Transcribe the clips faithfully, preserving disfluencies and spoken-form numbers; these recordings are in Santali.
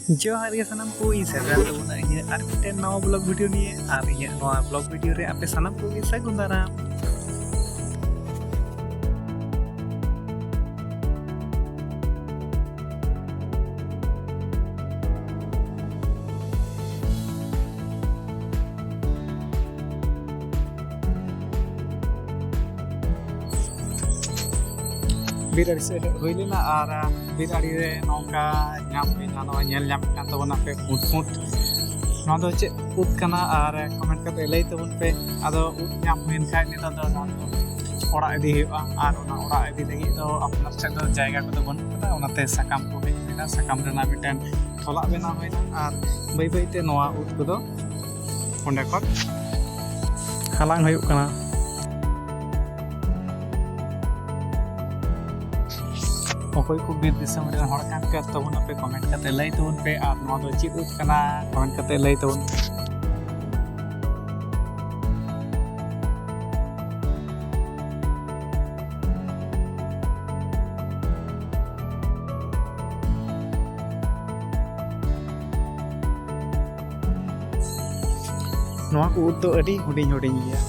ᱡᱚᱦᱟᱨ ᱜᱮ ᱥᱟᱱᱟᱢ ᱠᱚ, ᱤᱧ ᱥᱮᱴᱮᱨ ᱛᱟᱵᱚᱱᱟ ᱤᱧᱟᱹᱜ ᱟᱨ ᱢᱤᱫᱴᱮᱱ ᱱᱟᱣᱟ ᱵᱞᱚᱜ ᱵᱷᱤᱰᱤᱭᱳ ᱱᱤᱭᱮ᱾ ᱟᱨ ᱤᱧᱟᱹᱜ ᱱᱚᱣᱟ ᱵᱞᱚᱜ ᱵᱷᱤᱰᱤᱭᱳ ᱨᱮ ᱟᱯᱮ ᱥᱟᱱᱟᱢ ᱠᱚᱜᱮ ᱥᱟᱹᱜᱩᱱ ᱫᱟᱨᱟᱢ᱾ ᱵᱤᱨ ᱟᱹᱰᱤ ᱥᱮᱫ ᱦᱮᱡ ᱦᱩᱭ ᱞᱮᱱᱟ ᱟᱨ ᱵᱤᱨ ᱟᱲᱮ ᱨᱮ ᱱᱚᱝᱠᱟ ᱧᱟᱢ ᱦᱩᱭᱱᱟ, ᱱᱚᱣᱟ ᱧᱮᱞ ᱧᱟᱢ ᱠᱟᱱ ᱛᱟᱵᱚᱱᱟ ᱯᱮ ᱯᱩᱸᱰ ᱯᱩᱸᱰ᱾ ᱱᱚᱣᱟ ᱫᱚ ᱪᱮᱫ ᱩᱫ ᱠᱟᱱᱟ ᱟᱨ ᱠᱚᱢᱮᱱᱴ ᱠᱟᱛᱮ ᱞᱟᱹᱭ ᱛᱟᱵᱚᱱ ᱯᱮ᱾ ᱟᱫᱚ ᱩᱫ ᱧᱟᱢ ᱦᱩᱭᱮᱱ ᱠᱷᱟᱡ ᱱᱤᱛᱚᱜ ᱫᱚ ᱱᱚᱣᱟ ᱫᱚ ᱚᱲᱟᱜ ᱤᱫᱤ ᱦᱩᱭᱩᱜᱼᱟ ᱟᱨ ᱚᱱᱟ ᱚᱲᱟᱜ ᱤᱫᱤ ᱞᱟᱹᱜᱤᱫ ᱫᱚ ᱟᱯᱱᱟᱨ ᱴᱷᱮᱱ ᱫᱚ ᱡᱟᱭᱜᱟ ᱠᱚᱫᱚ ᱵᱟᱹᱱᱩᱜ ᱠᱟᱫᱟ, ᱚᱱᱟᱛᱮ ᱥᱟᱠᱟᱢ ᱠᱚ ᱦᱮᱡ ᱦᱩᱭᱱᱟ, ᱥᱟᱠᱟᱢ ᱨᱮᱱᱟᱜ ᱢᱤᱫᱴᱮᱱ ᱴᱷᱚᱞᱟᱜ ᱵᱮᱱᱟᱣ ᱦᱩᱭᱱᱟ ᱟᱨ ᱵᱟᱹᱭ ᱵᱟᱹᱭ ᱛᱮ ᱱᱚᱣᱟ ᱩᱫ ᱠᱚᱫᱚ ᱚᱸᱰᱮ ᱠᱷᱚᱱ ᱦᱟᱞᱟᱝ ᱦᱩᱭᱩᱜ ᱠᱟᱱᱟ᱾ ᱚᱠᱚᱭ ᱠᱚ ᱵᱤᱨ ᱫᱤᱥᱚᱢ ᱨᱮᱱ ᱦᱚᱲ ᱠᱟᱱ ᱯᱮ ᱛᱟᱵᱚᱱ, ᱟᱯᱮ ᱠᱚᱢᱮᱱᱴ ᱠᱟᱛᱮ ᱞᱟᱹᱭ ᱛᱟᱵᱚᱱ ᱯᱮ, ᱟᱨ ᱱᱚᱣᱟ ᱫᱚ ᱪᱮᱫ ᱩᱫ ᱠᱟᱱᱟ, ᱠᱚᱢᱮᱱᱴ ᱠᱟᱛᱮ ᱞᱟᱹᱭ ᱛᱟᱵᱚᱱ ᱯᱮ᱾ ᱱᱚᱣᱟ ᱠᱚ ᱩᱫ ᱫᱚ ᱟᱹᱰᱤ ᱦᱩᱰᱤᱧ ᱦᱩᱰᱤᱧ ᱜᱮᱭᱟ᱾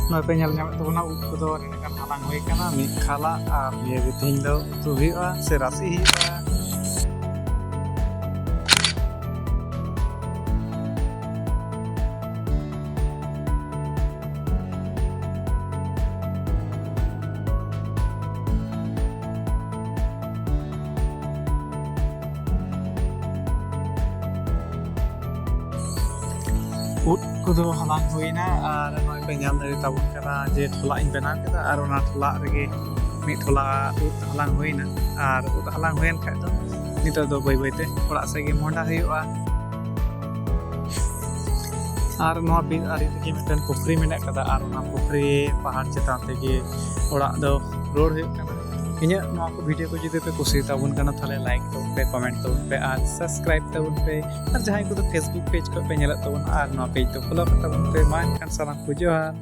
ᱱᱚᱜᱼᱚᱭ ᱯᱮ ᱧᱮᱞ ᱧᱟᱢᱮᱫ ᱛᱟᱵᱚᱱᱟ, ᱩᱫ ᱠᱚᱫᱚ ᱱᱤᱱᱟᱹᱜ ᱜᱟᱱ ᱦᱟᱞᱟᱝ ᱦᱩᱭ ᱠᱟᱱᱟ, ᱢᱤᱫ ᱠᱷᱟᱞᱟᱜ, ᱟᱨ ᱱᱤᱭᱟᱹ ᱜᱮ ᱛᱮᱦᱮᱧ ᱫᱚ ᱩᱛᱩ ᱦᱩᱭᱩᱜᱼᱟ ᱥᱮ ᱨᱟᱥᱮ ᱦᱩᱭᱩᱜᱼᱟ᱾ ᱩᱫ ᱠᱚᱫᱚ ᱦᱟᱞᱟᱝ ᱦᱩᱭᱱᱟ ᱟᱨ ᱱᱚᱜᱼᱚᱭ ᱯᱮ ᱧᱮᱞ ᱫᱟᱲᱮ ᱛᱟᱵᱚᱱ ᱠᱟᱱᱟ ᱡᱮ ᱴᱷᱚᱞᱟᱜ ᱤᱧ ᱵᱮᱱᱟᱣ ᱠᱮᱫᱟ ᱟᱨ ᱚᱱᱟ ᱴᱷᱚᱞᱟᱜ ᱨᱮᱜᱮ ᱢᱤᱫ ᱴᱷᱚᱞᱟ ᱩᱫ ᱦᱟᱞᱟᱝ ᱦᱩᱭᱱᱟ ᱟᱨ ᱩᱫ ᱦᱟᱞᱟᱝ ᱦᱩᱭᱮᱱ ᱠᱷᱟᱡ ᱫᱚ ᱱᱤᱛᱚᱜ ᱫᱚ ᱵᱟᱹᱭ ᱵᱟᱹᱭ ᱛᱮ ᱚᱲᱟᱜ ᱥᱮᱫ ᱜᱮ ᱢᱚᱦᱰᱟ ᱦᱩᱭᱩᱜᱼᱟ᱾ ᱟᱨ ᱱᱚᱣᱟ ᱵᱤᱨ ᱟᱲᱮ ᱨᱮᱜᱮ ᱢᱤᱫᱴᱮᱱ ᱯᱩᱠᱷᱨᱤ ᱢᱮᱱᱟᱜ ᱠᱟᱫᱟ ᱟᱨ ᱚᱱᱟ ᱯᱩᱠᱷᱨᱤ ᱯᱟᱦᱟᱲ ᱪᱮᱛᱟᱱ ᱛᱮᱜᱮ ᱚᱲᱟᱜ ᱫᱚ ᱨᱩᱣᱟᱹᱲ ᱦᱩᱭᱩᱜ ᱠᱟᱱᱟ᱾ ᱤᱧᱟᱹᱜ ᱱᱚᱣᱟ ᱠᱚ ᱵᱷᱤᱰᱤᱭᱳ ᱠᱚ ᱡᱩᱫᱤ ᱯᱮ ᱠᱩᱥᱤᱭᱟᱛᱟᱵᱚᱱ ᱠᱟᱱᱟ, ᱛᱟᱦᱚᱞᱮ ᱞᱟᱭᱤᱠ ᱛᱟᱵᱚᱱ ᱯᱮ, ᱠᱚᱢᱮᱱᱴ ᱛᱟᱵᱚᱱ ᱯᱮ ᱟᱨ ᱥᱟᱵᱥᱠᱨᱟᱭᱤᱵ ᱛᱟᱵᱚᱱ ᱯᱮ᱾ ᱟᱨ ᱡᱟᱦᱟᱸᱭ ᱠᱚᱫᱚ ᱯᱷᱮᱥᱵᱩᱠ ᱯᱮᱡᱽ ᱠᱷᱚᱱ ᱯᱮ ᱧᱮᱞᱮᱫ ᱛᱟᱵᱚᱱᱟ ᱟᱨ ᱱᱚᱣᱟ ᱯᱮᱡᱽ ᱫᱚ ᱯᱷᱚᱞᱳ ᱠᱟᱛᱟᱵᱚᱱ ᱯᱮ᱾ ᱢᱟ ᱮᱱᱠᱷᱟᱱ ᱥᱟᱱᱟᱢ ᱠᱚ ᱡᱚᱦᱟᱨ᱾